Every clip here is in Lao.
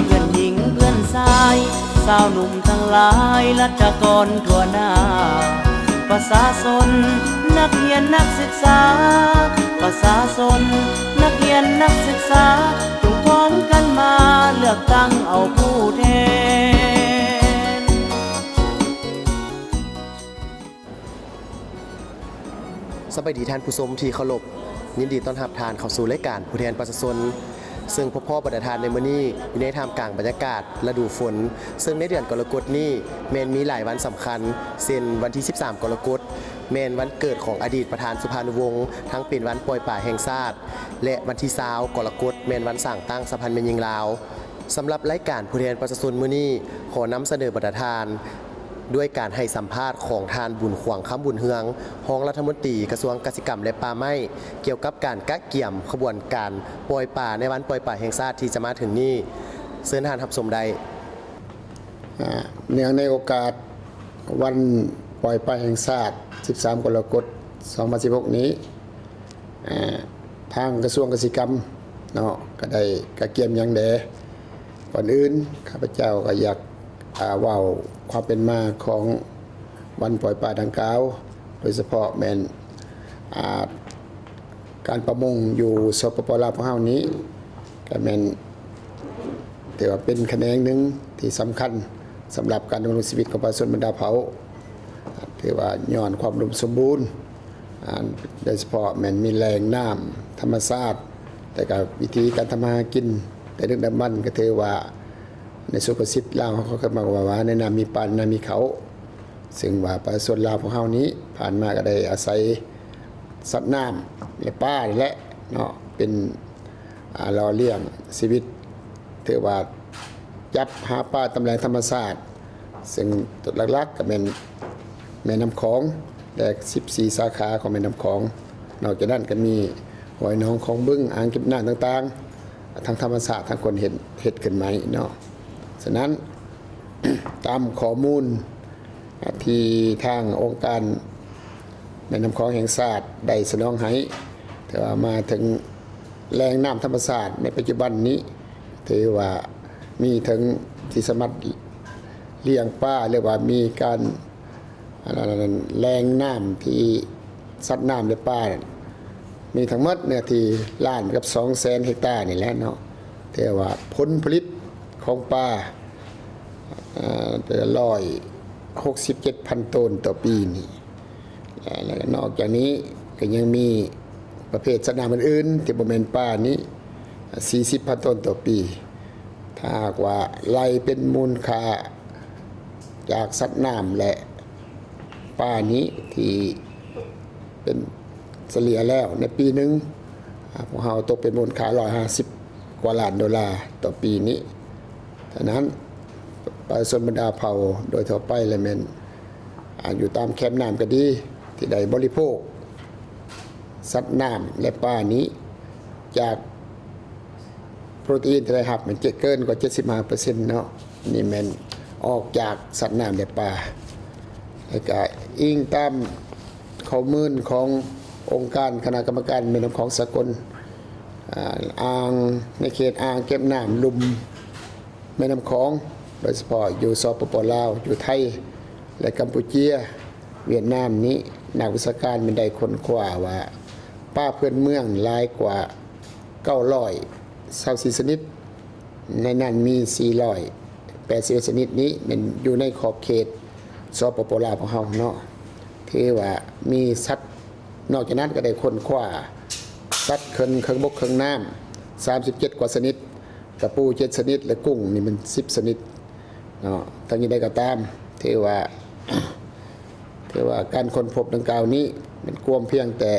ເພື່ອນຍິງເພື່ອນຊາຍ ຊາວໜຸ່ມທັງຫຼາຍ ລັດຖະກອນທົ່ວໜ້າ ປະຊາຊົນ ນັກຮຽນນັກສຶກສາ ປະຊາຊົນ ນັກຮຽນນັກສຶກສາ ຈົ່ງພ້ອມກັນມາເລືອກຕັ້ງເອົາຜູ້ແທນ. ສະບາຍດີທ່ານຜູ້ຊົມທີ່ເຄົາລົບ, ຍິນດີຕ້ອນຮັບທ່ານເຂົ້າສູ່ລາຍການຜູ້ແທນປະຊາຊົນ ເຊິ່ງພົບພໍ້ບັນດາທ່ານໃນມື້ນີ້ຢູ່ໃນທ່າມກາງບັນຍາກາດລະດູຝົນ, ເຊິ່ງໃນເດືອນກໍລະກົດນີ້ແມ່ນມີຫຼາຍວັນສຳຄັນ ເຊັ່ນ ວັນທີສິບສາມກໍລະກົດ ແມ່ນວັນເກີດຂອງອະດີດປະທານສຸພານຸວົງ ທັງເປັນວັນປ່ອຍປາແຫ່ງຊາດ ແລະ ວັນທີຊາວກໍລະກົດ ແມ່ນວັນສ້າງຕັ້ງສະຫະພັນແມ່ຍິງລາວ. ສຳລັບລາຍການຜູ້ແທນປະຊາຊົນມື້ນີ້ ຂໍນຳສະເໜີບັນດາທ່ານ ດ້ວຍການໃຫ້ສຳພາດຂອງທ່ານ ບຸນຂວາງ ຄຳບຸນເຮືອງ ຮອງລັດຖະມົນຕີກະຊວງກະສິກຳ ແລະ ປ່າໄມ້ ກ່ຽວກັບການກະກຽມຂະບວນການປ່ອຍປາໃນວັນປ່ອຍປາແຫ່ງຊາດທີ່ຈະມາເຖິງນີ້. ເຊີນທ່ານຮັບຊົມໄດ້. ອາ ເນື່ອງໃນໂອກາດວັນປ່ອຍປາແຫ່ງຊາດ ສິບສາມກໍລະກົດ ສອງພັນສິບຫົກນີ້ ອາ ທາງກະຊວງກະສິກຳເນາະ ກໍໄດ້ກະກຽມຫຍັງແດ່? ກ່ອນອື່ນ ຂ້າພະເຈົ້າກໍຢາກ ອາ ເວົ້າຄວາມເປັນມາຂອງວັນປ່ອຍປາດັ່ງກ່າວ, ໂດຍສະເພາະແມ່ນ ອາ ການປະມົງຢູ່ ສປປ ລາວ ຂອງເຮົານີ້ ກໍແມ່ນຖືວ່າເປັນຂະແໜງໜຶ່ງທີ່ສຳຄັນ ສຳລັບການດຳລົງຊີວິດຂອງປະຊາຊົນບັນດາເຜົ່າ. ຖືວ່າຍ້ອນຄວາມອຸດົມສົມບູນ ອາ ໂດຍສະເພາະແມ່ນມີແຫຼ່ງນ້ຳທຳມະຊາດ ແລະ ກະວິທີການທຳມາຫາກິນແຕ່ດຶກດຳບັນ ກໍຖືວ່າໃນສຸພາສິດລາວເຮົາກໍເຄີຍມັກເວົ້າວ່າ ໃນນ້ຳມີປາ ໃນນ້ຳມີເຂົ້າ. ເຊິ່ງວ່າປະຊາຊົນລາວພວກເຮົານີ້ ຜ່ານມາກໍໄດ້ອາໄສສັດນ້ຳ ແລະ ປານີ້ແຫຼະເນາະ ເປັນ ອາ ຫຼໍ່ລ້ຽງຊີວິດ. ຖືວ່າຈັບຫາປາຕາມແຫຼ່ງທຳມະຊາດ ເຊິ່ງຕົວຫຼັກໆກໍແມ່ນແມ່ນ້ຳຂອງ ແລະ ສິບສີ່ສາຂາຂອງແມ່ນ້ຳຂອງ. ນອກຈາກນັ້ນກໍມີຫ້ວຍໜອງ ຂອງບຶງ ອ່າງເກັບນ້ຳຕ່າງໆ ທັງທຳມະຊາດ ທັງຄົນເຮັດ ເຮັດຂຶ້ນໃໝ່ເນາະ. ສະນັ້ນ ຕາມຂໍ້ມູນ ອາ ທີ່ທາງອົງການແມ່ນ້ຳຂອງແຫ່ງຊາດໄດ້ສະໜອງໃຫ້ ແຕ່ວ່າມາເຖິງແຫຼ່ງນ້ຳທຳມະຊາດໃນປັດຈຸບັນນີ້ ຖືວ່າມີເຖິງທີ່ສາມາດລ້ຽງປາ ຫຼືວ່າມີການ ອັນນັ້ນ ແຫຼ່ງນ້ຳທີ່ສັດນ້ຳ ແລະ ປາ ມີທັງໝົດເນື້ອທີ່ລ້ານກັບສອງແສນເຮັກຕານີ້ແຫຼະເນາະ. ແຕ່ວ່າຜົນຜະລິດຂອງປາ ເອີ ຮ້ອຍຫົກສິບເຈັດພັນໂຕນຕໍ່ປີນີ້ ແລະ ນອກຈາກນີ້ກໍຍັງມີປະເພດສັດນ້ຳອື່ນໆ ທີ່ບໍ່ແມ່ນປານີ້ ສີ່ສິບພັນໂຕນຕໍ່ປີ. ຖ້າຫາກວ່າໄລ່ເປັນມູນຄ່າຈາກສັດນ້ຳ ແລະ ປານີ້ ທີ່ເປັນສະເລ່ຍແລ້ວໃນປີໜຶ່ງ ອາ ພວກເຮົາຕົກເປັນມູນຄ່າຮ້ອຍຫ້າສິບກວ່າລ້ານໂດລາຕໍ່ປີນີ້. ສະນັ້ນ ປະຊາຊົນບັນດາເຜົ່າໂດຍທົ່ວໄປ ແລະ ແມ່ນ ອາ ຢູ່ຕາມແຄມນ້ຳກໍດີ ທີ່ໄດ້ບໍລິໂພກສັດນ້ຳ ແລະ ປານີ້ ຈາກໂປຣຕີນທີ່ໄດ້ຮັບແມ່ນເກີນກວ່າເຈັດສິບຫ້າເປີເຊັນເນາະ. ນີ້ແມ່ນອອກຈາກສັດນ້ຳ ແລະ ປາ. ແລ້ວກະອີງຕາມຂໍ້ມູນຂອງອົງການຄະນະກຳມະການແມ່ນ້ຳຂອງສາກົນ ອາ ອ່າງ ໃນເຂດອ່າງເກັບນ້ຳລຸ່ມ ແມ່ນ້ຳຂອງ ໂດຍສະເພາະຢູ່ ສປປ ລາວ, ຢູ່ໄທ ແລະ ກຳປູເຈຍ, ຫວຽດນາມນີ້ ນັກວິຊາການແມ່ນໄດ້ຄົ້ນຄວ້າວ່າ ປາພື້ນເມືອງຫຼາຍກວ່າເກົ້າຮ້ອຍຊາວສີ່ຊະນິດ, ໃນນັ້ນມີສີ່ຮ້ອຍແປດສິບເອັດຊະນິດນີ້ແມ່ນຢູ່ໃນຂອບເຂດ ສປປ ລາວ ຂອງເຮົາເນາະ. ຖືວ່າມີສັດ, ນອກຈາກນັ້ນກໍໄດ້ຄົ້ນຄວ້າສັດເຄິ່ງ ເຄິ່ງບົກເຄິ່ງນ້ຳ ສາມສິບເຈັດກວ່າຊະນິດ, ກະປູເຈັດຊະນິດ ແລະ ກຸ້ງນີ້ມັນສິບຊະນິດເນາະ. ທັງນີ້ໃດກໍຕາມ ຖືວ່າ ຖືວ່າການຄົ້ນພົບດັ່ງກ່າວນີ້ແມ່ນກວມພຽງແຕ່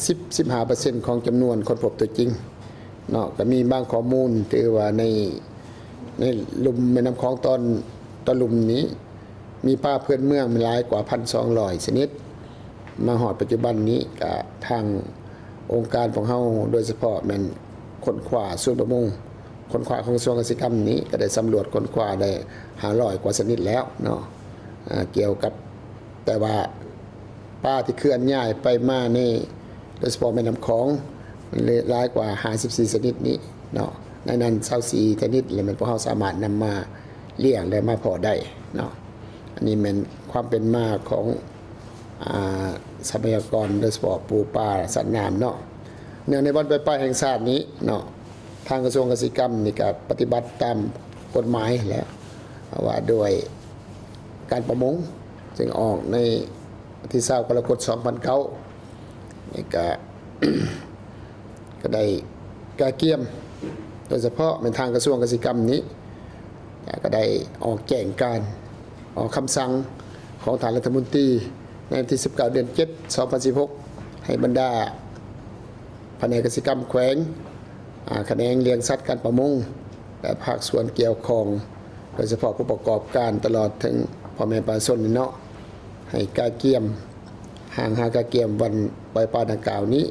ສິບ ສິບຫ້າເປີເຊັນຂອງຈຳນວນຄົ້ນພົບຕົວຈິງເນາະ. ກໍມີບາງຂໍ້ມູນ ຖືວ່າໃນ ໃນລຸ່ມແມ່ນ້ຳຂອງຕອນ ຕອນລຸ່ມນີ້ ມີປາພື້ນເມືອງຫຼາຍກວ່າພັນສອງຮ້ອຍຊະນິດ. ມາຮອດປັດຈຸບັນນີ້ກະທາງອົງການຂອງເຮົາ ໂດຍສະເພາະແມ່ນຄົ້ນຄວ້າສູນປະມົງ ຄົ້ນຄວ້າຂອງກະຊວງກະສິກຳນີ້ ກະໄດ້ສຳຫຼວດຄົ້ນຄວ້າໄດ້ຫ້າຮ້ອຍກວ່າຊະນິດແລ້ວເນາະ ອ່າ ກ່ຽວກັບ ແຕ່ວ່າປາທີ່ເຄື່ອນຍ້າຍໄປມາໃນ ໂດຍສະເພາະແມ່ນ້ຳຂອງ ມັນຫຼາຍກວ່າຫ້າສິບສີ່ຊະນິດນີ້ເນາະ. ໃນນັ້ນຊາວສີ່ຊະນິດ ແລະ ແມ່ນພວກເຮົາສາມາດນຳມາລ້ຽງ ແລະ ມາເພາະໄດ້ເນາະ. ອັນນີ້ແມ່ນຄວາມເປັນມາຂອງ ອາ ຊັບພະຍາກອນ ໂດຍສະເພາະປູປາສັດນ້ຳເນາະ. ເນື່ອງໃນວັນປ່ອຍປາແຫ່ງຊາດນີ້ເນາະ ທາງກະຊວງກະສິກຳນີ້ກະປະຕິບັດຕາມກົດໝາຍແຫຼະ ວ່າດ້ວຍການປະມົງ ເຊິ່ງອອກໃນວັນທີຊາວ ກໍລະກົດ ສອງພັນເກົ້າ ນີ້ກະ ກໍໄດ້ກະກຽມ ໂດຍສະເພາະແມ່ນທາງກະຊວງກະສິກຳນີ້ ກໍໄດ້ອອກແຈ້ງການ ອອກຄຳສັ່ງຂອງທ່ານລັດຖະມົນຕີ ໃນວັນທີສິບເກົ້າ ເດືອນເຈັດ ສອງພັນສິບຫົກ ໃຫ້ບັນດາພະແນກກະສິກຳແຂວງ, ອາ, ຂະແໜງລ້ຽງສັດການປະມົງ ແລະ ພາກສ່ວນກ່ຽວຂ້ອງ ໂດຍສະເພາະຜູ້ປະກອບການ ຕະຫຼອດເຖິງພໍ່ແມ່ປະຊາຊົນນີ້ເນາະ ໃຫ້ກະກຽມ ຮ່າງຫາກະກຽມວັນປ່ອຍປາດັ່ງກ່າວນີ້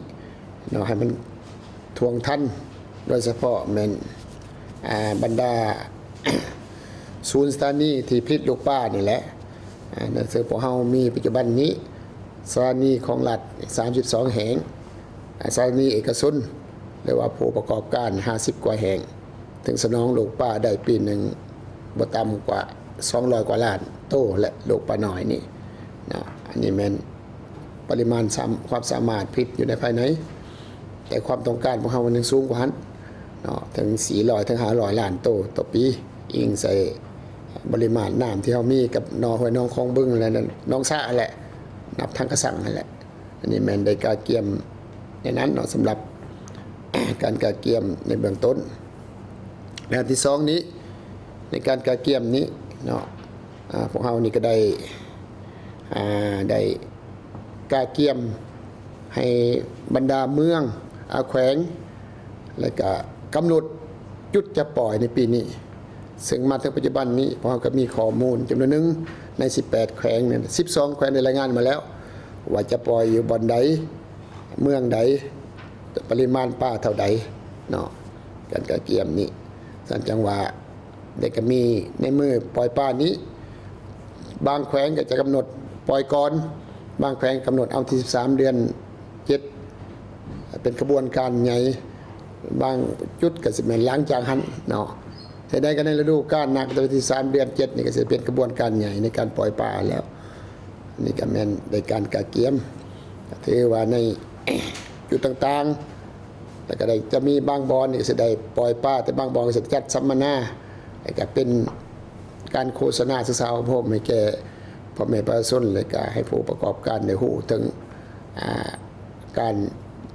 ເນາະ ໃຫ້ມັນທ່ວງທັນ ໂດຍສະເພາະແມ່ນ ອາ ບັນດາສູນສະຖານີທີ່ຜະລິດລູກປານີ້ແຫຼະ ອາ ເຊິ່ງພວກເຮົາມີປັດຈຸບັນນີ້ ສະຖານີຂອງລັດສາມສິບສອງແຫ່ງ, ອາ ສະຖານີເອກະຊົນ ຫຼືວ່າຜູ້ປະກອບການຫ້າສິບກວ່າແຫ່ງ ເຊິ່ງສະໜອງລູກປາໄດ້ປີໜຶ່ງບໍ່ຕ່ຳກວ່າສອງຮ້ອຍກວ່າລ້ານໂຕ ແລະ ລູກປານ້ອຍນີ້ເນາະ. ອັນນີ້ແມ່ນປະລິມານສາມ ຄວາມສາມາດຜະລິດຢູ່ໃນພາຍໃນ, ແຕ່ຄວາມຕ້ອງການຂອງເຮົາມັນຍັງສູງກວ່າຫັ້ນເນາະ ເຖິງສີ່ຮ້ອຍເຖິງຫ້າຮ້ອຍລ້ານໂຕຕໍ່ປີ ອີງໃສ່ປະລິມານນ້ຳທີ່ເຮົາມີກັບໜອງຫ້ວຍໜອງຄອງບຶງ ແລະ ໜອງສະຫັ້ນແຫຼະ ນັບທັງກະສັງຫັ້ນແຫຼະ. ອັນນີ້ແມ່ນໄດ້ກະກຽມໃນນັ້ນເນາະ ສຳລັບການກະກຽມໃນເບື້ອງຕົ້ນ. ແລະ ອັນທີສອງນີ້ ໃນການກະກຽມນີ້ເນາະ ອາ ພວກເຮົານີ້ກໍໄດ້ ອາ ໄດ້ກະກຽມໃຫ້ບັນດາເມືອງ ອາ ແຂວງ ແລະ ກະກຳນົດຈຸດຈະປ່ອຍໃນປີນີ້ ເຊິ່ງມາເຖິງປັດຈຸບັນນີ້ ພວກເຮົາກໍມີຂໍ້ມູນຈຳນວນໜຶ່ງ ໃນສິບແປດແຂວງນັ້ນ ສິບສອງແຂວງໄດ້ລາຍງານມາແລ້ວ ວ່າຈະປ່ອຍຢູ່ບ່ອນໃດ ເມືອງໃດ ປະລິມານປາເທົ່າໃດເນາະ ການກະກຽມນີ້. ຊັ້ນຈັ່ງວ່າ ແລະ ກໍມີໃນມື້ປ່ອຍປານີ້ ບາງແຂວງກໍຈະກຳນົດປ່ອຍກ່ອນ, ບາງແຂວງກຳນົດເອົາວັນທີສິບສາມ ເດືອນເຈັດ ເປັນຂະບວນການໃຫຍ່, ບາງຈຸດກໍຊິແມ່ນຫຼັງຈາກຫັ້ນເນາະ. ເຮັດໃດກໍໃນລະດູການໜັກ ແຕ່ວັນທີສາມ ເດືອນເຈັດນີ້ກໍຊິເປັນຂະບວນການໃຫຍ່ໃນການປ່ອຍປາແລ້ວ. ອັນນີ້ກໍແມ່ນໄດ້ການກະກຽມ ກໍຖືວ່າໃນຈຸດຕ່າງໆ ແລ້ວກໍໄດ້ ຈະມີບາງບ່ອນນີ້ກໍຊິໄດ້ປ່ອຍປາ, ແຕ່ບາງບ່ອນກໍຊິຈັດສຳມະນາ ແລ້ວກໍເປັນການໂຄສະນາສຶກສາອົບຮົມໃຫ້ແກ່ພໍ່ແມ່ປະຊາຊົນ ແລ້ວກໍໃຫ້ຜູ້ປະກອບການໄດ້ຮູ້ເຖິງ ອາ ການ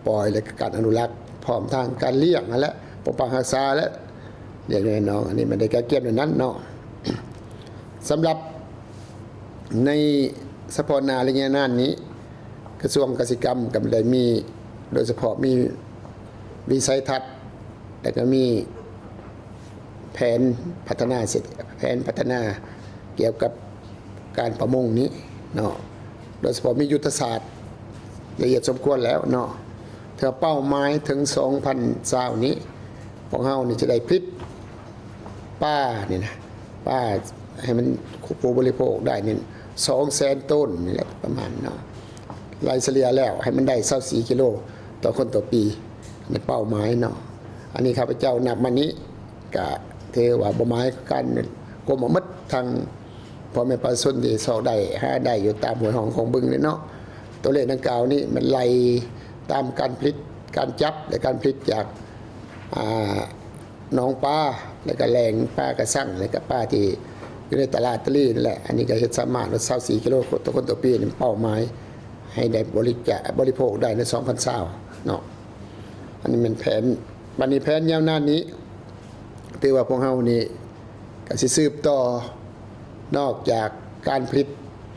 ປ່ອຍ ແລະ ການອະນຸລັກ ພ້ອມທັງການລ້ຽງຫັ້ນແຫຼະ ປົກປັກຮັກສາ ແລະ ລ້ຽງແມ່ນ້ອງ. ອັນນີ້ມັນໄດ້ກະກຽມແນວນັ້ນເນາະ. ສຳລັບໃນສະເພາະໜ້າໄລຍະນານນີ້ ກະຊວງກະສິກຳກໍໄດ້ມີ ໂດຍສະເພາະມີວິໄສທັດ ແລ້ວກໍມີແຜນພັດທະນາເສດ ແຜນພັດທະນາກ່ຽວກັບການປະມົງນີ້ເນາະ ໂດຍສະເພາະມີຍຸດທະສາດລະອຽດສົມຄວນແລ້ວເນາະ. ເທື່ອເປົ້າໝາຍເຖິງສອງພັນຊາວນີ້ ພວກເຮົານີ້ຈະໄດ້ຜະລິດປານີ້ນະ ປາໃຫ້ມັນຜູ້ບໍລິໂພກໄດ້ນີ້ ສອງແສນໂຕນນີ້ແຫຼະ ປະມານເນາະ ໄລ່ສະເລ່ຍແລ້ວໃຫ້ມັນໄດ້ຊາວສີ່ກິໂລຕໍ່ຄົນຕໍ່ປີ ໃນເປົ້າໝາຍເນາະ. ອັນນີ້ຂ້າພະເຈົ້ານັບມານີ້ ກະຖືວ່າບໍ່ໝາຍການກວມເອົາໝົດ ທັງພໍ່ແມ່ປະຊາຊົນທີ່ຊອກໄດ້ຫາໄດ້ຢູ່ຕາມຫ້ວຍຮ່ອງຄອງບຶງນີ້ເນາະ. ຕົວເລກດັ່ງກ່າວນີ້ມັນໄລ່ຕາມການຜະລິດ ການຈັບ ແລະ ການຜະລິດຈາກ ອາ ໜອງປາ ແລ້ວກະແຫຼ່ງປາກະຊັງ ແລ້ວກະປາທີ່ຢູ່ໃນຕະຫຼາດຕະລີນັ້ນແຫຼະ. ອັນນີ້ກະເຮັດສາມາດວ່າຊາວສີ່ກິໂລຕໍ່ຄົນຕໍ່ປີ ນີ້ເປົ້າໝາຍໃຫ້ໄດ້ບໍລິຈາກ ບໍລິໂພກໄດ້ໃນສອງພັນຊາວເນາະ. ອັນນີ້ແມ່ນແຜນ ບັດນີ້ແຜນຍາວນານນີ້ ຖືວ່າພວກເຮົານີ້ກະຊິສືບຕໍ່ ນອກຈາກການຜະລິດ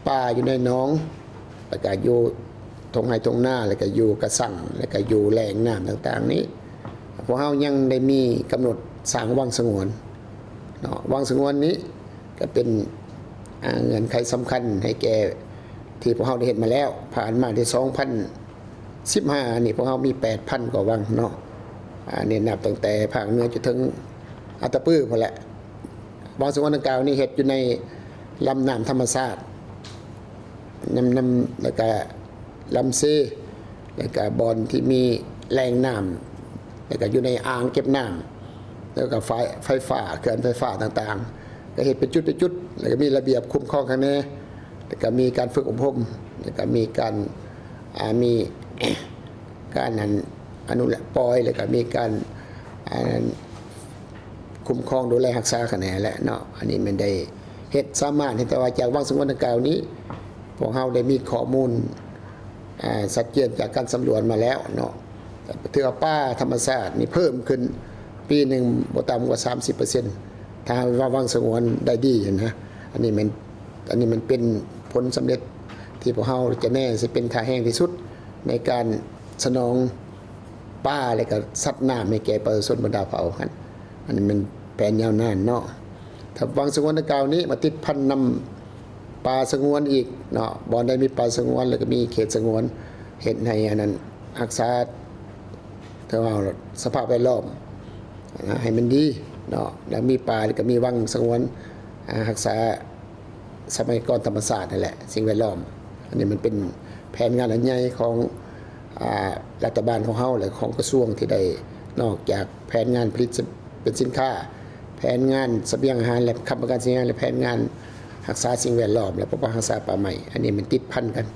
ປາຢູ່ໃນໜອງ ແລ້ວກະຢູ່ທົ່ງໄຮ່ທົ່ງນາ ແລ້ວກະຢູ່ກະຊັງ ແລ້ວກະຢູ່ແຫຼ່ງນ້ຳຕ່າງໆນີ້ ພວກເຮົາຍັງໄດ້ມີກຳນົດສ້າງວັງສະຫງວນເນາະ. ວັງສະຫງວນນີ້ກະເປັນ ອາ ເງື່ອນໄຂສຳຄັນໃຫ້ແກ່ທີ່ພວກເຮົາໄດ້ເຮັດມາແລ້ວ ຜ່ານມາແຕ່ສອງພັນສິບຫ້ານີ້ ພວກເຮົາມີແປດພັນກວ່າວັງເນາະ. ອາ ນີ້ນັບຕັ້ງແຕ່ພາກເໜືອຈົນເຖິງອັດຕະປືພຸ້ນແຫຼະ. ວັງສະຫງວນດັ່ງກ່າວນີ້ເຮັດຢູ່ໃນລຳນ້ຳທຳມະຊາດ ນຳ ນຳ ແລ້ວກະລຳເຊ ແລ້ວກະບ່ອນທີ່ມີແຫຼ່ງນ້ຳ ແລ້ວກະຢູ່ໃນອ່າງເກັບນ້ຳ ແລ້ວກໍໄຟ ໄຟຟ້າ ເຂື່ອນໄຟຟ້າຕ່າງໆ ກໍເຮັດເປັນຈຸດເປັນຈຸດ ແລ້ວກໍມີລະບຽບຄຸ້ມຄອງຂ້າງໃນ ແລ້ວກໍມີການຝຶກອົບຮົມ ແລ້ວກໍມີການ ອ່າ ມີ ການ ອັນ ອະນຸລັກ ປ່ອຍ ແລ້ວກໍມີການ ອັນ ຄຸ້ມຄອງດູແລຮັກສາຂ້າງໃນແຫຼະເນາະ. ອັນນີ້ແມ່ນໄດ້ເຮັດ ສາມາດເຮັດ ແຕ່ວ່າຈາກວັງສະຫງວນດັ່ງກ່າວນີ້ ພວກເຮົາໄດ້ມີຂໍ້ມູນ ອ່າ ຊັດເຈນຈາກການສຳຫຼວດມາແລ້ວເນາະ. ຖືວ່າປ່າທຳມະຊາດນີ້ເພີ່ມຂຶ້ນປີໜຶ່ງບໍ່ຕ່ຳກວ່າສາມສິບເປີເຊັນ ຖ້າຫາກວ່າວັງສະຫງວນໄດ້ດີນະ. ອັນນີ້ແມ່ນ ອັນນີ້ມັນເປັນຜົນສຳເລັດທີ່ພວກເຮົາຈະແນໃສ່ເປັນທ່າແຮງທີ່ສຸດ ໃນການສະໜອງປ່າ ແລະ ກະສັດນ້ຳໃຫ້ແກ່ປະຊາຊົນບັນດາເຜົ່າຫັ້ນ. ອັນນີ້ແມ່ນແຜນຍາວນານເນາະ. ຖ້າວັງສະຫງວນດັ່ງກ່າວນີ້ມາຕິດພັນນຳປ່າສະຫງວນອີກເນາະ, ບ່ອນໃດມີປ່າສະຫງວນ ແລ້ວກໍມີເຂດສະຫງວນ ເຮັດໃຫ້ອັນນັ້ນ ຮັກສາ ຖືວ່າສະພາບແວດລ້ອມນະ ໃຫ້ມັນດີເນາະ, ແລ້ວມີປ່າ ແລ້ວກໍມີວັງສະຫງວນ ອາ ຮັກສາ ຊັບພະຍາກອນທຳມະຊາດຫັ້ນແຫຼະ, ສິ່ງແວດລ້ອມ. ອັນນີ້ມັນເປັນແຜນງານອັນໃຫຍ່ຂອງ ອາ ລັດຖະບານຂອງເຮົາ ແລະ ຂອງກະຊວງທີ່ໄດ້ ນອກຈາກແຜນງານຜະລິດເປັນສິນຄ້າ, ແຜນງານສະບຽງອາຫານ ແລະ ຄ້ຳປະກັນສິນຄ້າ ແລະ ແຜນງານຮັກສາສິ່ງແວດລ້ອມ ແລະ ປົກປັກຮັກສາປ່າໄມ້. ອັນນີ້ມັນຕິດພັນກັນ,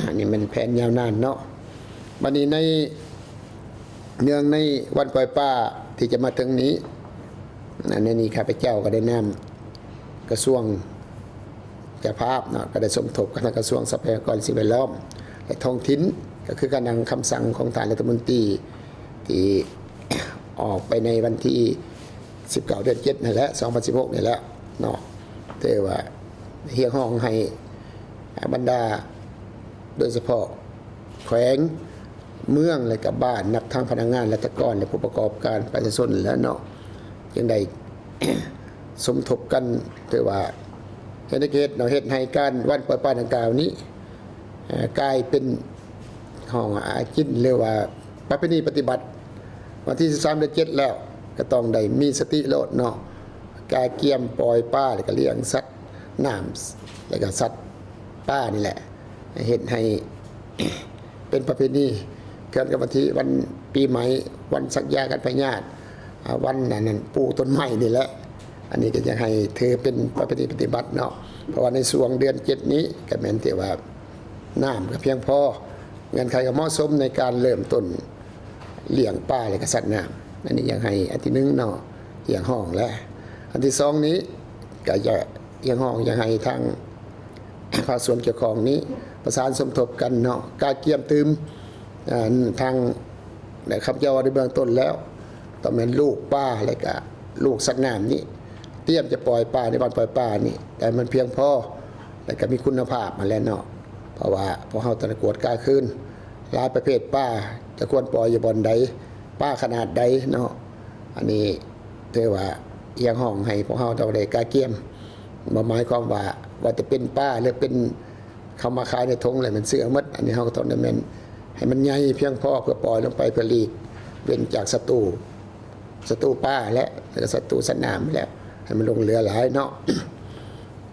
ອັນນີ້ມັນແຜນຍາວນານເນາະ. ບັດນີ້ໃນ ເນື່ອງໃນວັນປ່ອຍປາທີ່ຈະມາເຖິງນີ້, ໃນນີ້ຂ້າພະເຈົ້າກໍໄດ້ນຳກະຊວງເຈົ້າພາບເນາະ ກໍໄດ້ສົມທົບກັບທາງກະຊວງຊັບພະຍາກອນສິ່ງແວດລ້ອມ ແລະ ທ້ອງຖິ່ນ, ກໍຄືການນຳຄຳສັ່ງຂອງທ່ານລັດຖະມົນຕີ ທີ່ອອກໄປໃນວັນທີສິບເກົ້າ ເດືອນເຈັດ ນັ້ນແຫຼະ ສອງພັນສິບຫົກ ນີ້ແຫຼະເນາະ. ແຕ່ວ່າຮຽກຮ້ອງໃຫ້ ອາ ບັນດາ ໂດຍສະເພາະແຂວງ ເມືອງ ແລະ ກະບ້ານ ນັບທັງພະນັກງານ ລັດຖະກອນ ແລະ ຜູ້ປະກອບການ ປະຊາຊົນແຫຼະເນາະ, ຈຶ່ງໄດ້ ສົມທົບກັນ ຖືວ່າເຮັດໃຫ້ເຂດເນາະ ເຮັດໃຫ້ການວັນປ່ອຍປາດັ່ງກ່າວນີ້ ເອີ ກາຍເປັນຫ້ອງອາກິນ ຫຼືວ່າປະເພນີປະຕິບັດ. ວັນທີສິບສາມ ເດືອນເຈັດ ແລ້ວ ກໍຕ້ອງໄດ້ມີສະຕິໂລດເນາະ, ກະກຽມປ່ອຍປາ ແລ້ວກໍລ້ຽງສັດ ນ້ຳ ແລ້ວກໍສັດປ່ານີ້ແຫຼະ ເຮັດໃຫ້ເປັນປະເພນີ ເກີດກັບວັນທີ ວັນປີໃໝ່, ວັນສັກຢາກັນພະຍາດ, ອາ ວັນນັ້ນ ປູກຕົ້ນໄມ້ນີ້ແຫຼະ. ອັນນີ້ກໍຢາກໃຫ້ຖືເປັນປະເພນີປະຕິບັດເນາະ, ເພາະວ່າໃນຊ່ວງເດືອນເຈັດນີ້ກໍແມ່ນທີ່ວ່ານ້ຳກໍພຽງພໍ, ເງື່ອນໄຂກໍເໝາະສົມໃນການເລີ່ມຕົ້ນ ລ້ຽງປາ ແລະ ກະສັດນ້ຳ. ອັນນີ້ຢາກໃຫ້ອັນທີໜຶ່ງເນາະ ຮຽກຮ້ອງແຫຼະ. ອັນທີສອງນີ້ກໍຢາກຮຽກຮ້ອງ ຢາກໃຫ້ທາງພາກສ່ວນກ່ຽວຂ້ອງນີ້ປະສານສົມທົບກັນເນາະ, ກະກຽມຕື່ມ ອາ ທາງ ແລະ ຂ້າພະເຈົ້າເວົ້າໃນເບື້ອງຕົ້ນແລ້ວ ຕ້ອງແມ່ນລູກປາ ແລະ ກະລູກສັດນ້ຳນີ້ ຕຽມຈະປ່ອຍປາໃນວັນປ່ອຍປານີ້ ແຕ່ມັນພຽງພໍ ແລະ ກະມີຄຸນນະພາບຫັ້ນແຫຼະເນາະ. ເພາະວ່າພວກເຮົາຕ້ອງໄດ້ກວດກາຄືນ ຫຼາຍປະເພດປາ ຈະຄວນປ່ອຍຢູ່ບ່ອນໃດ, ປາຂະໜາດໃດເນາະ. ອັນນີ້ຖືວ່າຮຽກຮ້ອງໃຫ້ພວກເຮົາຕ້ອງໄດ້ກະກຽມ, ບໍ່ໝາຍຄວາມວ່າ ວ່າແຕ່ເປັນປາ ຫຼື ເປັນ ເຂົ້າມາຂາຍໃນຖົງ ແລ້ວແມ່ນຊື້ເອົາໝົດ. ອັນນີ້ເຮົາກໍຕ້ອງໄດ້ແມ່ນໃຫ້ມັນໃຫຍ່ພຽງພໍ ເພື່ອປ່ອຍລົງໄປ ເພື່ອຫຼີກເວັ້ນຈາກສັດຕູ ສັດຕູປາແຫຼະ ແລ້ວກໍສັດຕູສັດນ້ຳແຫຼະ ໃຫ້ມັນຫຼົງເຫຼືອຫຼາຍເນາະ.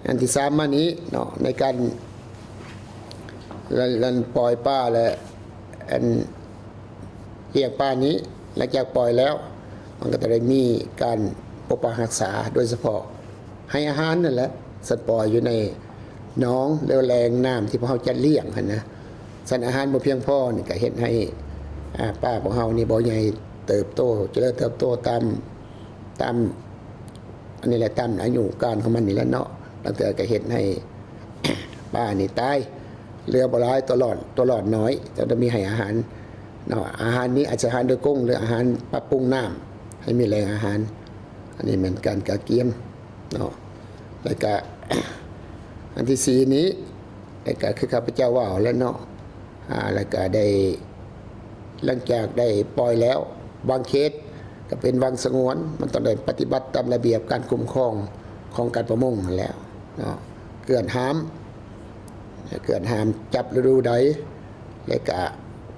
ອັນທີສາມມານີ້ເນາະ ໃນການ ລັນ ລັນປ່ອຍປາ ແລະ ອັນ ລ້ຽງປານີ້ ຫຼັງຈາກປ່ອຍແລ້ວ ມັນກໍຈະໄດ້ມີການປົກປັກຮັກສາ ໂດຍສະເພາະໃຫ້ອາຫານນັ້ນແຫຼະ ສັດປ່ອຍຢູ່ໃນໜອງ ຫຼື ແຫຼ່ງນ້ຳທີ່ພວກເຮົາຈັດລ້ຽງຫັ້ນນະ. ຊັ້ນອາຫານບໍ່ພຽງພໍນີ້ ກໍເຮັດໃຫ້ ອາ ປາພວກເຮົານີ້ບໍ່ໃຫຍ່ເຕີບໂຕ ຈະເລີນເຕີບໂຕຕາມ ຕາມ ອັນນີ້ແຫຼະ ຕາມອາຍຸການຂອງມັນນີ້ແຫຼະເນາະ. ລາງເທື່ອກໍເຮັດໃຫ້ປານີ້ຕາຍ ເຫຼືອບໍ່ຫຼາຍ ຕົວລອດ ຕົວລອດໜ້ອຍ ຈະໄດ້ມີໃຫ້ອາຫານເນາະ. ອາຫານນີ້ອາດຈະອາຫານໂດຍກົງ ຫຼື ອາຫານປັບປຸງນ້ຳໃຫ້ມີແຫຼ່ງອາຫານ. ອັນນີ້ແມ່ນການກະກຽມເນາະ. ແລ້ວກະ ອັນທີສີ່ນີ້ ແລ້ວກະຄືຂ້າພະເຈົ້າເວົ້າແຫຼະເນາະ. ອາ ແລ້ວກະໄດ້ ຫຼັງຈາກໄດ້ປ່ອຍແລ້ວ ບາງເຂດກໍເປັນວັງສະຫງວນ, ມັນຕ້ອງໄດ້ປະຕິບັດຕາມລະບຽບການຄຸ້ມຄອງຂອງການປະມົງຫັ້ນແຫຼະເນາະ, ເກືອນຫ້າມ ເກືອນຫ້າມຈັບລະດູໃດ ແລະກະ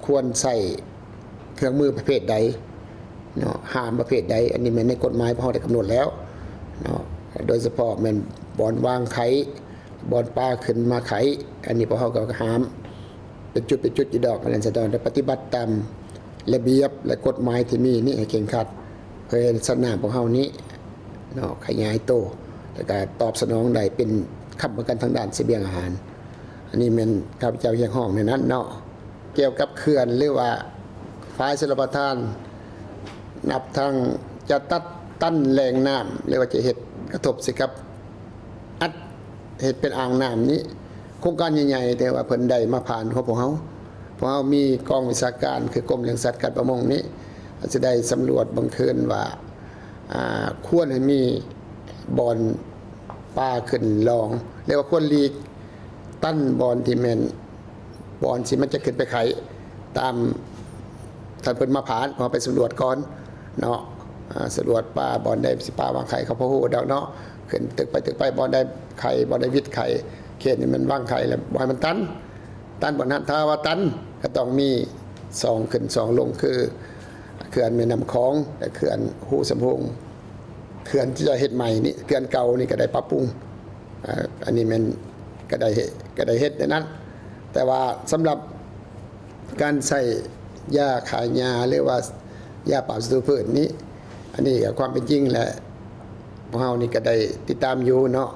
ຄວນໃຊ້ເຄື່ອງມືປະເພດໃດເນາະ, ຫ້າມປະເພດໃດ, ອັນນີ້ແມ່ນໃນກົດໝາຍພວກເຮົາໄດ້ກຳນົດແລ້ວເນາະ, ໂດຍສະເພາະແມ່ນບ່ອນວາງໄຂ່ ບ່ອນປາຂຶ້ນມາໄຂ່, ອັນນີ້ພວກເຮົາກໍຫ້າມ ເປັນຈຸດເປັນຈຸດຢູ່ດອກ, ອັນນັ້ນສະດອນໄດ້ປະຕິບັດຕາມລະບຽບ ແລະ ກົດໝາຍທີ່ມີນີ້ໃຫ້ເຄັ່ງຄັດ. ເພື່ອໃຫ້ສັດນ້ຳຂອງເຮົານີ້ເນາະ ຂະຫຍາຍໂຕ ແລ້ວກະຕອບສະໜອງໄດ້ເປັນຄ້ຳປະກັນທາງດ້ານສະບຽງອາຫານ. ອັນນີ້ແມ່ນຂ້າພະເຈົ້າຮຽກຮ້ອງແນວນັ້ນເນາະ. ກ່ຽວກັບເຂື່ອນ ຫຼືວ່າຝາຍຊົນລະປະທານ ນັບທັງຈະຕັດຕັນແຫຼ່ງນ້ຳ ຫຼືວ່າຈະເຮັດກະທົບໃສ່ກັບ ອັດເຮັດເປັນອ່າງນ້ຳນີ້ ໂຄງການໃຫຍ່ໆ ແຕ່ວ່າເພິ່ນໄດ້ມາຜ່ານຂອງພວກເຮົາ. ພວກເຮົາມີກອງວິຊາການ ຄືກົມລ້ຽງສັດການປະມົງນີ້ ອາດຈະໄດ້ສຳຫຼວດເບິ່ງຄືນວ່າ ອາ ຄວນໃຫ້ມີບ່ອນປາຂຶ້ນລອງ ເລີຍວ່າຄວນຫຼີກຕັນບ່ອນທີ່ແມ່ນ ບ່ອນທີ່ມັນຈະຂຶ້ນໄປໄຂ່ ຕາມ ທ່ານເພິ່ນມາຜ່ານ ເຮົາໄປສຳຫຼວດກ່ອນເນາະ. ອາ ສຳຫຼວດປ່າ ບ່ອນໃດຊິປ່າວາງໄຂ່ ເຂົາພໍຮູ້ດອກເນາະ. ຂຶ້ນຕຶກໄປຕຶກໄປ ບ່ອນໃດໄຂ່ ບ່ອນໃດວິດໄຂ່ ເຂດນີ້ມັນວາງໄຂ່ ແລ້ວບໍ່ໃຫ້ມັນຕັນ ຕັນບ່ອນນັ້ນ. ຖ້າວ່າຕັນ ກໍຕ້ອງມີຊ່ອງຂຶ້ນຊ່ອງລົງ ຄືເຂື່ອນແມ່ນ້ຳຂອງ ແລະ ເຂື່ອນຮູສຳໂພງ. ເຂື່ອນທີ່ຈະເຮັດໃໝ່ນີ້ ເຂື່ອນເກົ່ານີ້ກໍໄດ້ປັບປຸງ. ອາ ອັນນີ້ແມ່ນ ກໍໄດ້ເຮັດ ກໍໄດ້ເຮັດໃນນັ້ນ. ແຕ່ວ່າສຳລັບ ການໃຊ້ຢາຂ້າຫຍ້າ ຫຼືວ່າຢາປາບສັດຕູພືດນີ້ ອັນນີ້ກໍຄວາມເປັນຈິງແຫຼະ ພວກເຮົານີ້ກໍໄດ້ຕິດຕາມຢູ່ເນາະ.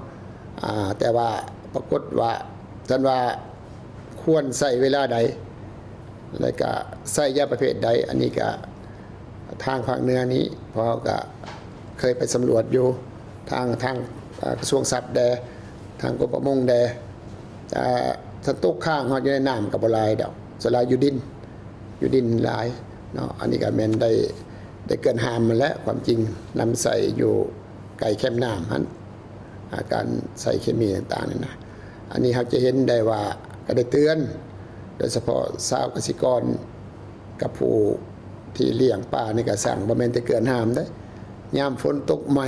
ອາ ແຕ່ວ່າປາກົດວ່າ ທ່ານວ່າຄວນໃຊ້ເວລາໃດ ແລ້ວກະໃຊ້ຢາປະເພດໃດ ອັນນີ້ກະ ທາງພາກເໜືອນີ້ ພວກເຮົາກະເຄີຍໄປສຳຫຼວດຢູ່ ທາງ ທາງ ອາ ກະຊວງສັດແດ່ ທາງກົມປະມົງແດ່. ອາ ຖ້າຕົກຄ້າງເຮົາຢູ່ໃນນ້ຳກໍບໍ່ຫຼາຍດອກ ສ່ວນຫຼາຍຢູ່ດິນ ຢູ່ດິນຫຼາຍເນາະ. ອັນນີ້ກໍແມ່ນໄດ້ ໄດ້ເກີນຫ້າມຫັ້ນແຫຼະ ຄວາມຈິງ ນຳໃຊ້ຢູ່ໃກ້ແຄມນ້ຳຫັ້ນ ອາ ການໃຊ້ເຄມີຕ່າງໆນີ້ນະ. ອັນນີ້ເຮົາຈະເຫັນໄດ້ວ່າ ກໍໄດ້ເຕືອນ ໂດຍສະເພາະຊາວກະສິກອນ ກັບຜູ້ທີ່ລ້ຽງປາໃນກະຊັງ ບໍ່ແມ່ນແຕ່ເກີນຫ້າມເດ້. ຍາມຝົນຕົກໃໝ່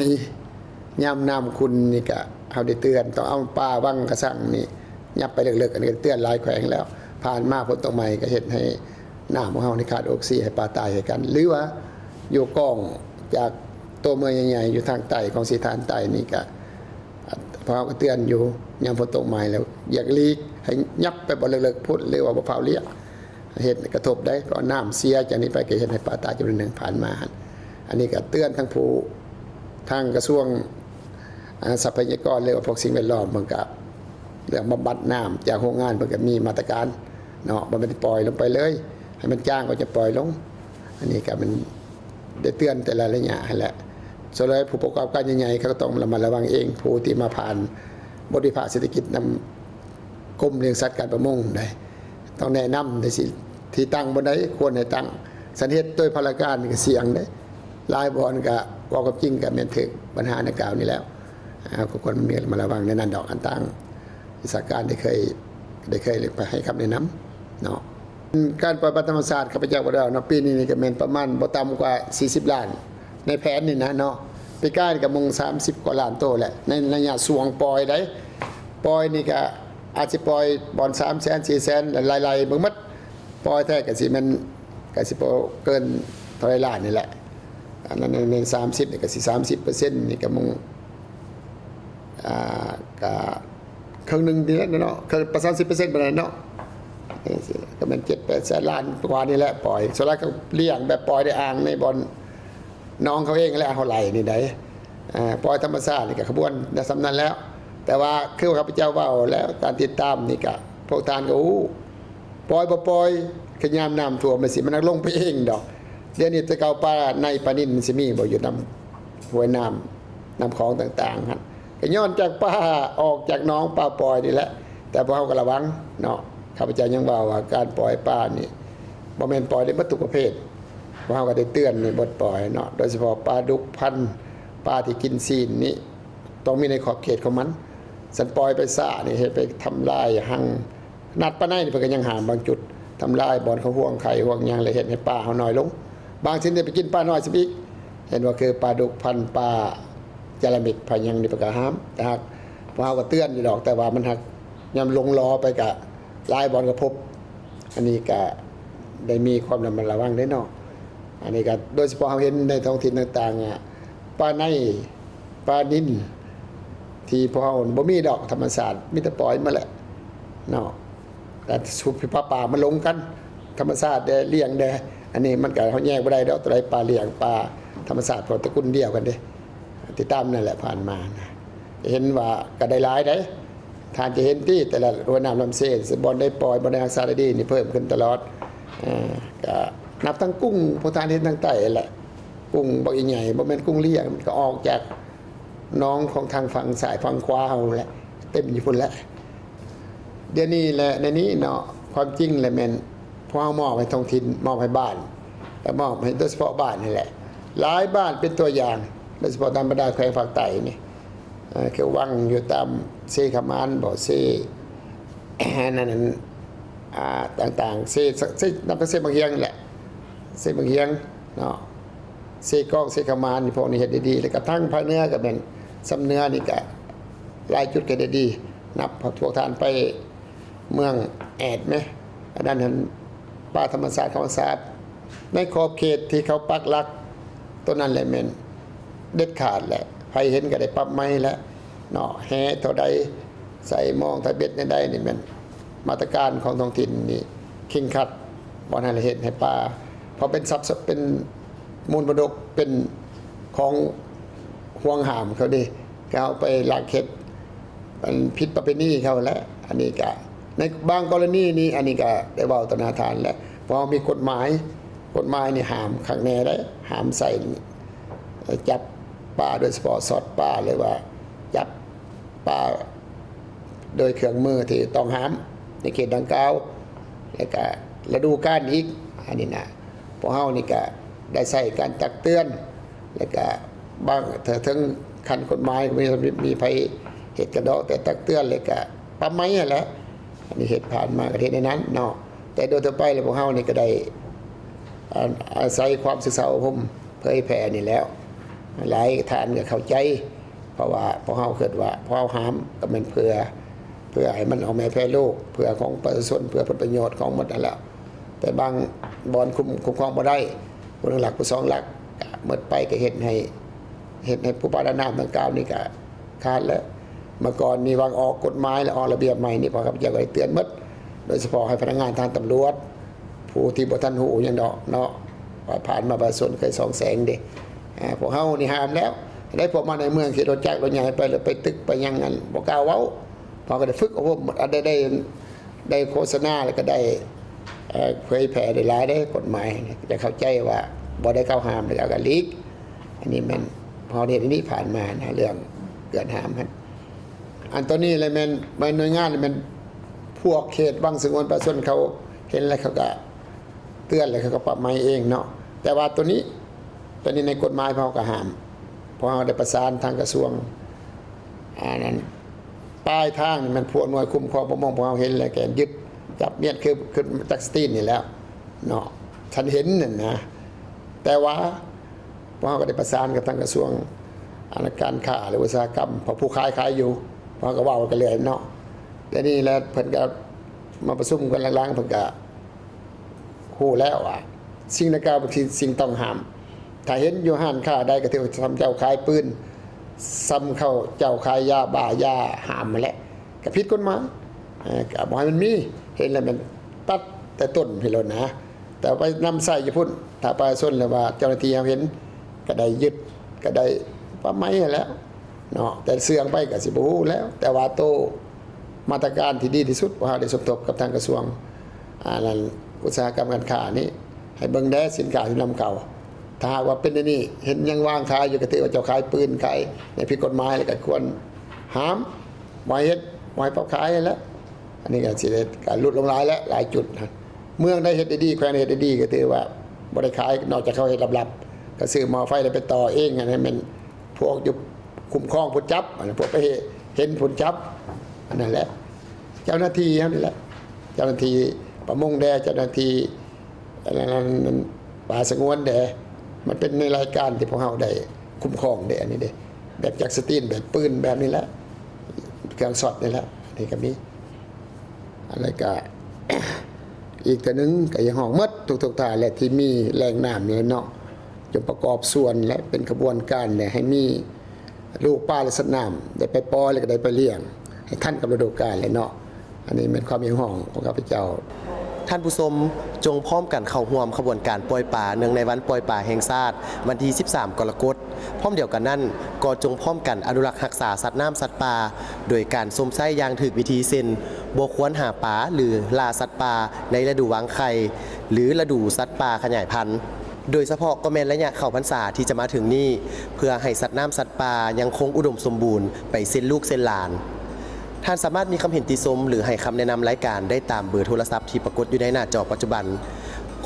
ຍາມນ້ຳຂຸ່ນນີ້ກະ ເຮົາໄດ້ເຕືອນ ຕ້ອງເອົາປາວາງກະຊັງນີ້ ຍັບໄປເລິກໆ. ອັນນີ້ກໍເຕືອນຫຼາຍແຂວງແລ້ວ ຜ່ານມາຝົນຕົກໃໝ່ກໍເຮັດໃຫ້ນ້ຳຂອງເຮົານີ້ຂາດອອກຊີ ໃຫ້ປາຕາຍຄືກັນ. ຫຼືວ່າຢູ່ກ້ອງຈາກຕົວເມືອງໃຫຍ່ໆ ຢູ່ທາງໃຕ້ຂອງສີຖານໃຕ້ນີ້ກະ ພວກເຮົາກໍເຕືອນຢູ່ ຍາມຝົນຕົກໃໝ່ແລ້ວ ຢາກຫຼີກໃຫ້ຍັບໄປບ່ອນເລິກໆພຸ້ນ ຫຼືວ່າບໍ່ຟ້າວລ້ຽງ ເຮັດກະທົບໄດ້ ເພາະນ້ຳເສຍຈາກນີ້ໄປກໍເຮັດໃຫ້ປາຕາຍຈຳນວນໜຶ່ງຜ່ານມາ. ອັນນີ້ກໍເຕືອນທັງຜູ້ ທາງກະຊວງ ອາ ຊັບພະຍາກອນ ຫຼືວ່າພວກສິ່ງແວດລ້ອມ ເພິ່ນກໍເລື່ອງບຳບັດນ້ຳຈາກໂຮງງານ ເພິ່ນກໍມີມາດຕະການເນາະ ບໍ່ແມ່ນປ່ອຍລົງໄປເລີຍ ໃຫ້ມັນຈາງກໍຈະປ່ອຍລົງ. ອັນນີ້ກໍແມ່ນໄດ້ເຕືອນແຕ່ລະໄລຍະຫັ້ນແຫຼະ. ສ່ວນຫຼາຍຜູ້ປະກອບການໃຫຍ່ໆ ເຂົາກໍຕ້ອງລະມັດລະວັງເອງ ຜູ້ທີ່ມາຜ່ານບົດວິພາກເສດຖະກິດນຳ ກົມລ້ຽງສັດການປະມົງໄດ໋ ຕ້ອງແນະນຳໄດ້ ຊິທີ່ຕັ້ງບ່ອນໃດຄວນໃຫ້ຕັ້ງ. ສັນເຮັດໂດຍພາລະການນີ້ກໍສ່ຽງເດ້ ຫຼາຍບ່ອນກໍເວົ້າຄວາມຈິງກໍແມ່ນຖືກບັນຫາດັ່ງກ່າວນີ້ແລ້ວ. ເຮົາກໍຄວນມີລະມັດລະວັງໃນນັ້ນດອກ ອັນຕ່າງວິຊາການໄດ້ເຄີຍ ໄດ້ເຄີຍໄປໃຫ້ຄຳແນະນຳເນາະ. ການປ່ອຍປາທຳມະຊາດ ຂ້າພະເຈົ້າບໍ່ໄດ້ເວົ້າເນາະ ປີນີ້ນີ້ກໍແມ່ນປະມານບໍ່ຕ່ຳກວ່າສີ່ສິບລ້ານ ໃນແຜນນີ້ນະເນາະ. ປີກາຍນີ້ກໍມົງສາມສິບກວ່າລ້ານໂຕແຫຼະ ໃນໄລຍະຊ່ວງປ່ອຍໄດ໋ ປ່ອຍນີ້ກໍອາດຊິປ່ອຍບ່ອນສາມແສນ ສີ່ແສນ ໄລ່ໆເບິ່ງໝົດ. ປ່ອຍແທ້ກໍຊິແມ່ນ ກໍຊິບໍ່ເກີນເທົ່າໃດລ້ານນີ້ແຫຼະ. ອັນນັ້ນແມ່ນສາມສິບ ນີ້ກໍຊິສາມສິບເປີເຊັນ ນີ້ກໍມົງ ອ່າ ກະເຄິ່ງໜຶ່ງນີ້ແຫຼະເນາະ ເຄິ່ງ ປະມານສາມສິບເປີເຊັນປານນັ້ນເນາະ. ຈັ່ງຊີ້ ກໍແມ່ນເຈັດແປດແສນລ້ານກວ່ານີ້ແຫຼະ ປ່ອຍ. ສ່ວນຫຼາຍກໍລ້ຽງແບບປ່ອຍໃນອ່າງ ໃນບ່ອນໜອງເຂົາເອງແຫຼະ ເຮົາໄລ່ນີ້ໃດ໋. ອ່າ ປ່ອຍທຳມະຊາດນີ້ກໍຂະບວນໄດ້ສ່ຳນັ້ນແລ້ວ. ແຕ່ວ່າຄືຂ້າພະເຈົ້າເວົ້າແລ້ວ ການຕິດຕາມນີ້ກໍ ພວກທ່ານກໍຮູ້ ປ່ອຍບໍ່ປ່ອຍ ຄືຍາມນ້ຳຖ້ວມຈັ່ງຊີ້ ມັນກໍລົງໄປເອງດອກ. ດຽວນີ້ແຕ່ເກົ່າປາໃນປານິນມັນຊິມີບໍ່ ຢູ່ນຳຫ້ວຍນ້ຳ ນຳຂອງຕ່າງໆຫັ້ນ ກໍຍ້ອນຈາກປາອອກຈາກໜອງ ປາປ່ອຍນີ້ແຫຼະ. ແຕ່ພວກເຮົາກໍລະວັງເນາະ ຂ້າພະເຈົ້າຍັງເວົ້າວ່າ ການປ່ອຍປານີ້ບໍ່ແມ່ນປ່ອຍໄດ້ໝົດທຸກປະເພດ. ພວກເຮົາກໍໄດ້ເຕືອນໃນບົດປ່ອຍເນາະ ໂດຍສະເພາະປາດຸກພັນ ປາທີ່ກິນຊີ້ນນີ້ ຕ້ອງມີໃນຂອບເຂດຂອງມັນ. ຄັນປ່ອຍໄປຊ້ານີ້ ເຮັດໄປທຳລາຍຮັງ ຂະໜາດປາໄນນີ້ ເພິ່ນກໍຍັງຫ້າມບາງຈຸດ ທຳລາຍບ່ອນເຂົາຫ່ວງໄຂ່ຫ່ວງຫຍັງ ແລະ ເຮັດໃຫ້ປາເຮົານ້ອຍລົງ. ບາງຊະນິດໄປກິນປານ້ອຍຊະອີກ ເຫັນວ່າຄືປາດຸກພັນ ປາຈາລະເມັກ ປາຫຍັງນີ້ ເພິ່ນກໍຫ້າມ. ແຕ່ຫາກພວກເຮົາກໍເຕືອນຢູ່ດອກ ແຕ່ວ່າມັນຫາກຍາມລົງຫຼໍ່ໄປ ກໍຫຼາຍບ່ອນກໍພົບ. ອັນນີ້ກໍໄດ້ມີຄວາມລະມັດລະວັງເດ້ເນາະ. ອັນນີ້ກໍໂດຍສະເພາະເຮົາເຫັນໃນທ້ອງຖິ່ນຕ່າງໆ ອາ ປາໄນ ປານິນ ທີ່ພວກເຮົາບໍ່ມີດອກ ທຳມະຊາດມີແຕ່ປ່ອຍມາແຫຼະເນາະ. ແຕ່ສຸດປາປ່າມັນລົງກັນ ທຳມະຊາດແດ່ ລ້ຽງແດ່ ອັນນີ້ມັນກໍ ເຮົາແຍກບໍ່ໄດ້ດອກ ໂຕໃດປາລ້ຽງ ປາ ທຳມະຊາດ ເພາະຕະກຸນດຽວກັນເດ້ ຕິດຕາມນັ້ນແຫຼະ ຜ່ານມານະ ເຫັນວ່າກໍໄດ້ຫຼາຍໃດ໋. ທ່ານຈະເຫັນຕິ ແຕ່ລະຫ້ວຍນ້ຳລຳເຊ ບ່ອນໃດປ່ອຍ ບ່ອນໃດຮັກສາໄດ້ດີນີ້ ເພີ່ມຂຶ້ນຕະຫຼອດ. ເອີ ກໍນັບທັງກຸ້ງ ພວກທ່ານເຫັນທາງໃຕ້ຫັ້ນແຫຼະ ກຸ້ງບັກໃຫຍ່ ບໍ່ແມ່ນກຸ້ງລ້ຽງ ກໍອອກຈາກໜອງຂອງທາງຝັ່ງຊ້າຍຝັ່ງຂວາເຮົາແຫຼະ ເຕັມຢູ່ພຸ້ນແຫຼະ. ດຽວນີ້ແຫຼະ ໃນນີ້ເນາະ ຄວາມຈິງແຫຼະແມ່ນພວກເຮົາມອບໃຫ້ທ້ອງຖິ່ນ ມອບໃຫ້ບ້ານ ແລະ ມອບໃຫ້ໂດຍສະເພາະບ້ານນີ້ແຫຼະ. ຫຼາຍບ້ານເປັນຕົວຢ່າງ ໂດຍສະເພາະຕາມບັນດາແຂວງພາກໃຕ້ນີ້ ເອີ ຄືວັງຢູ່ຕາມເຊຂະໝານບໍ ເຊ ນັ້ນ ອັນ ອ່າ ຕ່າງໆ ເຊ ເຊ ນັບແຕ່ເຊບັ້ງຫຽງນີ້ແຫຼະ ເຊບັ້ງຫຽງເນາະ ເຊກອງ ເຊຂະໝານນີ້ ພວກນີ້ເຮັດໄດ້ດີ. ແລ້ວກະທາງພາກເໜືອກໍແມ່ນ ຊຳເໜືອນີ້ກະຫຼາຍຈຸດກໍເຮັດໄດ້ດີ ນັບພວກທ່ານໄປເມືອງແອດແມ ອັນນັ້ນຫັ້ນປ່າທຳມະຊາດຂອງສະອາດ ໃນຂອບເຂດທີ່ເຂົາປັກຫຼັກໂຕນັ້ນແຫຼະແມ່ນເດັດຂາດແຫຼະ ໃຜເຫັນກໍໄດ້ປັບໃໝແຫຼະເນາະ ແຫເທົ່າໃດ ໃສ່ມອງ ໃສ່ເບັດແນວໃດນີ້ແມ່ນມາດຕະການຂອງທ້ອງຖິ່ນນີ້ເຄັ່ງຄັດ ບໍ່ໃຫ້ເຮັດໃຫ້ປ່າ ເພາະເປັນຊັບ ເປັນ ມູນມະດົກ ເປັນຂອງຫວງຫ້າມເຂົາເດ້ ກໍເອົາໄປລັກເຮັດ ອັນຜິດປະເພນີເຂົາແຫຼະ. ອັນນີ້ກະໃນບາງກໍລະນີນີ້ ອັນນີ້ກະໄດ້ເວົ້າຕໍ່ໜ້າທ່ານແຫຼະ ເພາະເຮົາມີກົດໝາຍ ກົດໝາຍນີ້ຫ້າມຄັກແນ່ເດ້ ຫ້າມໃຊ້ຈັບປາ ໂດຍສະເພາະຊອດປາ ຫຼືວ່າຈັບ ປາໂດຍເຄື່ອງມືທີ່ຕ້ອງຫ້າມໃນເຂດດັ່ງກ່າວ ແລະກະລະດູການອີກ. ອັນນີ້ນະ ພວກເຮົານີ້ກະໄດ້ໃຊ້ການຕັກເຕືອນ ແລະກະບາງເທື່ອເຖິງຂັ້ນກົດໝາຍ ມີ ມີໃຜເຮັດກະດອກ ແຕ່ຕັກເຕືອນ ແລະກະປັບໃໝຫັ້ນແຫຼະ. ອັນນີ້ເຮັດຜ່ານມາກະເຮັດໃນນັ້ນເນາະ ແຕ່ໂດຍທົ່ວໄປແລ້ວ ພວກເຮົານີ້ກະໄດ້ ອາ ອາໄສຄວາມສຶກສາອົບຮົມເຜີຍແຜ່ນີ້ແລ້ວ ຫຼາຍທ່ານກະເຂົ້າໃຈ. ເພາະວ່າພວກເຮົາຄິດວ່າ ພວກເຮົາຫ້າມກໍແມ່ນເພື່ອ ເພື່ອໃຫ້ມັນອອກມາແຜ່ໂລກ ເພື່ອຂອງປະຊາຊົນ ເພື່ອຜົນປະໂຫຍດຂອງໝົດຫັ້ນແຫຼະ ແຕ່ບາງບ່ອນຄຸ້ມ ຄຸ້ມຄອງບໍ່ໄດ້ ຜູ້ໜຶ່ງຫຼັກ ຜູ້ສອງຫຼັກ ກໍໝົດໄປ ກໍເຮັດໃຫ້ ເຮັດໃຫ້ຜູ້ປະດານ້ຳດັ່ງກ່າວນີ້ກໍຂາດແລ້ວ. ເມື່ອກ່ອນນີ້ ຫວ່າງອອກກົດໝາຍ ແລະ ອອກລະບຽບໃໝ່ນີ້ ພວກຂ້າພະເຈົ້າກໍໄດ້ເຕືອນໝົດ ໂດຍສະເພາະໃຫ້ພະນັກງານທາງຕຳຫຼວດ ຜູ້ທີ່ບໍ່ທັນຮູ້ຫຍັງດອກເນາະ ວ່າຜ່ານມາປະຊາຊົນເຄີຍສ່ອງແສງເດ້. ອາ ພວກເຮົານີ້ຫ້າມແລ້ວ ໄດ້ພວກມາໃນເມືອງ ຂີ່ລົດຈັກລົດໃຫຍ່ໄປ ແລ້ວໄປຕຶກໄປຫຍັງ ອັນບໍ່ກ້າເວົ້າ ເພາະກໍໄດ້ຝຶກອົບຮົມ ອັນໄດ້ ໄດ້ ໄດ້ໂຄສະນາ ແລ້ວກໍໄດ້ ເອີ ເຜີຍແຜ່ໄດ້ຫຼາຍເດ້ ກົດໝາຍ ຈະເຂົ້າໃຈວ່າບໍ່ໄດ້ເຂົ້າຫ້າມ ແລ້ວກໍຫຼີກ. ອັນນີ້ແມ່ນເຮົາເຮັດອັນນີ້ຜ່ານມານະ ເລື່ອງເກີນຫ້າມຫັ້ນ. ອັນໂຕນີ້ແຫຼະແມ່ນ ແມ່ນໜ່ວຍງານ ແມ່ນພວກເຂດວັງສະຫງວນປະຊາຊົນ ເຂົາເຫັນແລ້ວເຂົາກໍ ເຕືອນແລ້ວເຂົາກໍປັບໃໝເອງເນາະ. ແຕ່ວ່າໂຕນີ້ ໂຕນີ້ໃນກົດໝາຍພວກເຮົາກໍຫ້າມ ພວກເຮົາໄດ້ປະສານທາງກະຊວງ ອັນນັ້ນ ປາຍທາງນີ້ແມ່ນພວກໜ່ວຍຄຸ້ມຄອງປະມົງ ພວກເຮົາເຫັນແລ້ວກໍຍຶດຈັບມຽນ ຄື ຄືຈັກສະຕີນນີ້ແຫຼະເນາະ ທ່ານເຫັນນັ້ນນະ. ແຕ່ວ່າພວກເຮົາກໍໄດ້ປະສານກັບທາງກະຊວງ ອັນ ການຄ້າ ຫຼື ອຸດສາຫະກຳ ເພາະຜູ້ຂາຍຂາຍຢູ່ ພວກເຮົາກໍເວົ້າກັນເລື້ອຍເນາະ. ແຕ່ນີ້ແຫຼະເພິ່ນກໍມາປະຊຸມກັນຫຼັງໆ ເພິ່ນກໍ ຮູ້ແລ້ວວ່າສິ່ງດັ່ງກ່າວເປັນສິ່ງ ສິ່ງຕ້ອງຫ້າມ. ຖ້າເຫັນຢູ່ຮ້ານຄ້າໃດກໍຖືວ່າສ່ຳເຈົ້າຂາຍປືນ, ສ່ຳເຂົາເຈົ້າຂາຍຢາບ້າຢາຫ້າມຫັ້ນແຫຼະ, ກໍຜິດກົດໝາຍ, ເອີ ກໍບໍ່ໃຫ້ມັນມີ. ເຫັນແລ້ວແມ່ນຕັດແຕ່ຕົ້ນພີ້ໂລດນະ, ແຕ່ໄປນຳໃຊ້ຢູ່ພຸ້ນ. ຖ້າປະຊາຊົນ ຫຼືວ່າເຈົ້າໜ້າທີ່ເຮົາເຫັນ ກໍໄດ້ຍຶດ, ກໍໄດ້ປັບໃໝຫັ້ນແຫຼະ. ເນາະ ແຕ່ເຊື່ອງໄປກໍຊິບໍ່ຮູ້ແລ້ວ. ແຕ່ວ່າໂຕມາດຕະການທີ່ດີທີ່ສຸດ ພວກເຮົາໄດ້ສົມທົບກັບທາງກະຊວງ ອັນນັ້ນ ອຸດສາຫະກຳການຄ້ານີ້ ໃຫ້ເບິ່ງແດ່ສິນຄ້າທີ່ນຳເຂົ້າ. ຖ້າຫາກວ່າເປັນອັນນີ້ ເຫັນຍັງວາງຂາຍຢູ່ ກໍຖືວ່າເຈົ້າຂາຍປືນ ຂາຍໃນຜິດກົດໝາຍ ແລ້ວກໍຄວນຫ້າມ ບໍ່ໃຫ້ເຮັດ ບໍ່ໃຫ້ປັບຂາຍຫັ້ນແຫຼະ. ອັນນີ້ກໍຊິໄດ້ການຫຼຸດລົງຫຼາຍແລ້ວ ຫຼາຍຈຸດນະ. ເມືອງໃດເຮັດໄດ້ດີ ແຂວງໃດເຮັດໄດ້ດີ ກໍຖືວ່າບໍ່ໄດ້ຂາຍ ນອກຈາກເຂົາເຮັດລັບໆ ກໍຊື້ໝໍ້ໄຟແລ້ວໄປຕໍ່ເອງ. ອັນນັ້ນແມ່ນ ພວກຢູ່ຄຸ້ມຄອງເພິ່ນຈັບ, ອັນນັ້ນພວກໄປເຫັນເພິ່ນຈັບ, ອັນນັ້ນແຫຼະ ເຈົ້າໜ້າທີ່ເຮົານີ້ແຫຼະ, ເຈົ້າໜ້າທີ່ປະມົງແດ່, ເຈົ້າໜ້າທີ່ ອັນນັ້ນ ປ່າສະຫງວນແດ່. ມັນເປັນໃນລາຍການທີ່ພວກເຮົາໄດ້ຄຸ້ມຄອງເດ້ ອັນນີ້ເດ້, ແບບຈັກສະຕີນ, ແບບປືນ, ແບບນີ້ແຫຼະ, ເຄື່ອງຊັອດນີ້ແຫຼະ, ອັນນີ້ກໍມີ. ແລ້ວກະອີກເທື່ອໜຶ່ງ ກະຢາກຮ້ອງໝົດທຸກໆທ່ານແຫຼະ ທີ່ມີແຫຼ່ງນ້ຳນີ້ເນາະ, ຈົ່ງປະກອບສ່ວນ ແລະ ເປັນຂະບວນການ ແລະ ໃຫ້ມີລູກປາ ແລະ ສັດນ້ຳ ໄດ້ໄປປ່ອຍ ແລະ ກະໄດ້ໄປລ້ຽງ ໃຫ້ທັນກັບລະດູການແຫຼະເນາະ. ອັນນີ້ແມ່ນຄວາມຮຽກຮ້ອງຂອງຂ້າພະເຈົ້າ. ທ່ານຜູ້ຊົມ ຈົ່ງພ້ອມກັນເຂົ້າຮ່ວມຂະບວນການປ່ອຍປາ ເນື່ອງໃນວັນປ່ອຍປາແຫ່ງຊາດ ວັນທີສິບສາມ ກໍລະກົດ. ພ້ອມດຽວກັນນັ້ນ ກໍຈົ່ງພ້ອມກັນອະນຸລັກຮັກສາສັດນ້ຳສັດປ່າ ໂດຍການຊົມໃຊ້ຢ່າງຖືກວິທີ ເຊັ່ນ ບໍ່ຄວນຫາປາ ຫຼື ລ່າສັດປ່າໃນລະດູວາງໄຂ່ ຫຼື ລະດູສັດປ່າຂະຫຍາຍພັນ. ໂດຍສະເພາະກໍແມ່ນໄລຍະເຂົ້າພັນສາທີ່ຈະມາເຖິງນີ້ ເພື່ອໃຫ້ສັດນ້ຳສັດປ່າຍັງຄົງອຸດົມສົມບູນໄປເຊັ່ນລູກເຊັ່ນຫຼານ. ທ່ານສາມາດມີຄຳເຫັນຕິຊົມ ຫຼື ໃຫ້ຄຳແນະນຳລາຍການໄດ້ຕາມເບີໂທລະສັບທີ່ປາກົດຢູ່ໃນໜ້າຈໍປັດຈຸບັນ.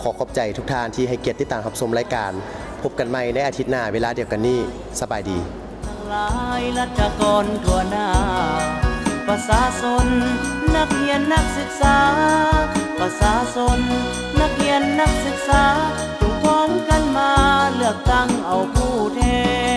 ຂໍຂອບໃຈທຸກທ່ານທີ່ໃຫ້ກຽດຕິດຕາມຮັບຊົມລາຍການ. ພົບກັນໃໝ່ໃນອາທິດໜ້າເວລາດຽວກັນນີ້. ສະບາຍດີ. ທັງຫຼາຍລັດຖະກອນທົ່ວໜ້າ ປະຊາຊົນ ນັກຮຽນນັກສຶກສາ ປະຊາຊົນ ນັກຮຽນນັກສຶກສາ ຈົ່ງພ້ອມກັນມາເລືອກຕັ້ງເອົາຜູ້ແທນ.